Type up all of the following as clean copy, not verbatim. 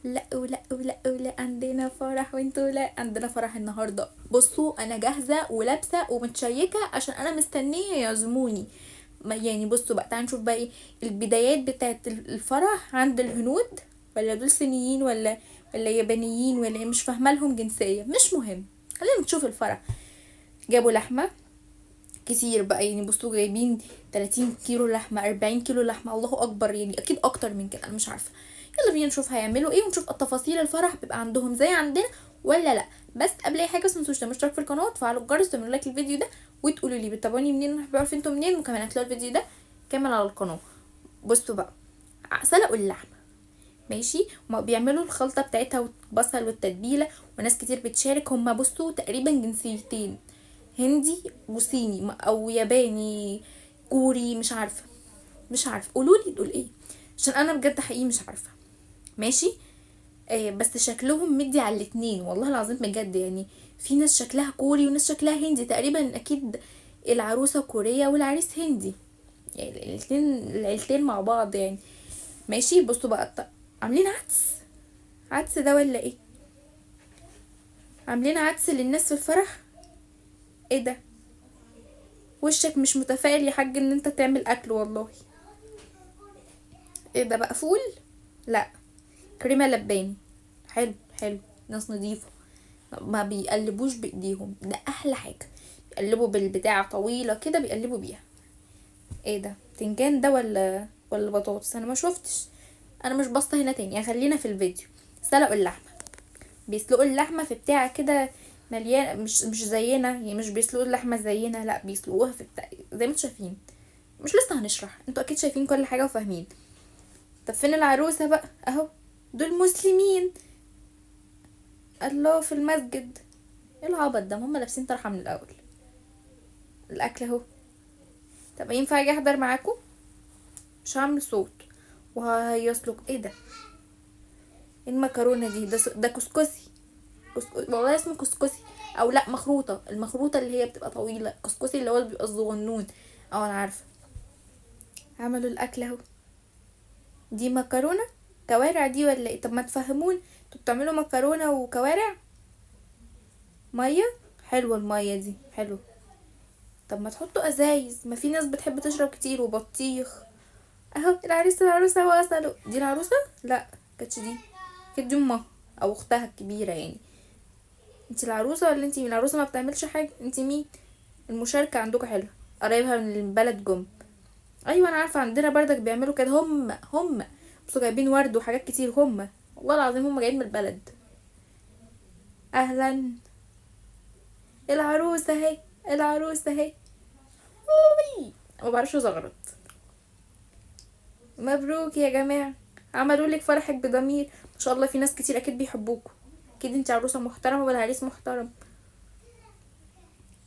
لا ولا ولا ولا عندنا فرح وانتوا لا عندنا فرح النهارده. بصوا انا جاهزة ولابسه ومتشيكه عشان انا مستنيه يعزموني. يعني بصوا بقى، تعالوا نشوف بقى ايه البدايات بتاعت الفرح عند الهنود، ولا دول صينيين ولا يابانيين ولا ايه، مش فاهمه لهم جنسية، مش مهم، خلينا نشوف الفرح. جابوا لحمه كتير بقى، يعني بصوا جايبين 30 كيلو لحمه، 40 كيلو لحمه، الله اكبر، يعني اكيد اكتر من كده انا مش عارفه. يلا بينا نشوف هيعملوا ايه ونشوف التفاصيل الفرح بيبقى عندهم زي عندنا ولا لا. بس قبل اي حاجة بس ما تنسوش تعملوا اشتراك في القناة وتفعلوا الجرس وتعملوا لايك للفيديو ده وتقولوا لي بتتابعوني منين وحابين اعرف انتوا منين، وكمان هتلاقوا الفيديو ده كامل على القناة. بصوا بقى، سلقوا اللحمة ماشي، هما بيعملوا الخلطة بتاعتها والبصل والتتبيله، وناس كتير بتشارك. هما بصوا تقريبا جنسيتين، هندي وصيني او ياباني كوري، مش عارفه، مش عارفه، قولوا لي دول ايه عشان انا بجد حقيقي مش عارفه. ماشي، بس شكلهم مدي على الاتنين والله العظيم بجد، يعني في ناس شكلها كوري وناس شكلها هندي تقريبا، اكيد العروسة كوريه والعريس هندي، يعني الاتنين العيلتين مع بعض يعني. ماشي، بصوا بقى عاملين عدس، عدس ده ولا ايه؟ عاملين عدس للناس في الفرح. ايه ده؟ وشك مش متفائل يا حاج ان انت تعمل اكل والله. ايه ده بقى؟ فول؟ لا، كريمة لباني. حلو حلو، ناس نظيفة ما بيقلبوش بايديهم، ده احلى حاجة، بيقلبوا بالبتاعه طويلة كده بيقلبوا بيها. ايه ده؟ بتنجان ده ولا بطاطس؟ انا ما شفتش، انا مش باصة هنا تاني، خلينا في الفيديو. سلقوا اللحمة، بيسلقوا اللحمة في بتاعه كده مليانة، مش زينا يعني، مش بيسلقوا اللحمة زينا، لا بيسلقوها في بتاع زي ما انتوا شايفين، مش لسه هنشرح، انتوا اكيد شايفين كل حاجة وفاهمين. طب فين العروسة بقى؟ اهو دول مسلمين، الله في المسجد. ايه العبط ده؟ هم لابسين طرحه من الاول. الاكل اهو. طب ينفع اجي احضر معاكم؟ مش هعمل صوت وهيصلك. ايه ده؟ ايه المكرونه دي؟ ده كسكسي، والله اسمه كسكسي، او لا مخروطه، المخروطه اللي هي بتبقى طويلة، كسكسي اللي هو بيبقى الصغنون. انا عارفه. عملوا الاكل اهو. دي مكرونه كوارع دي ولا ايه؟ طب ما تفهمون، انتوا بتعملوا مكرونه وكوارع؟ مية حلوة المية دي، حلوة. طب ما تحطوا ازايز، ما في ناس بتحب تشرب كتير. وبطيخ اهو. العريس والعروسه وصلوا. دي العروسة؟ لا كانتش دي، كانت دي امها او اختها الكبيرة يعني. انتي العروسة ولا انتي مين؟ العروسة ما بتعملش حاجة. انتي مين؟ المشاركة عندكم حلوة، قرايبها من البلد جم. ايوه انا عارفه، عندنا بردك بيعملوا كده، هم بصوا جايبين ورد وحاجات كتير، هم والله العظيم هم جايين من البلد. اهلا، العروسة اهي، العروسة اهي. أوي. ما بعرفش ازغرط. مبروك يا جماعة، عملوا لك فرحك بضمير ما شاء الله. في ناس كتير اكيد بيحبوكوا، اكيد انت عروسه محترمه والعريس محترم.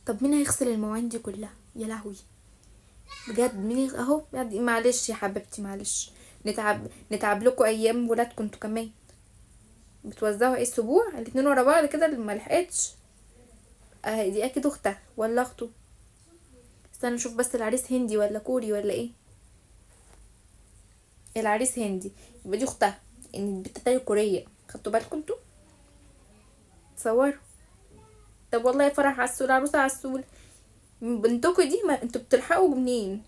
طب مين هيغسل المواعين دي كلها؟ يا لهوي بجد، مين اهو معلش يا حبيبتي معلش، نتعب لكم ايام ولادكم انتوا كمان. بتوزعوا ايه السبوع الاتنين ورا بعض كده اللي ما لحقتش؟ اهي دي اكيد اختها ولا اخته. استنى نشوف بس العريس هندي ولا كوري ولا ايه. العريس هندي، يبقى دي اختها، ان البت التانية كورية. خدتوا بالكم انتوا؟ تصوروا. طب والله فرح عسول، عروسة عسول. بنتكم دي ما انتوا بتلحقوا منين؟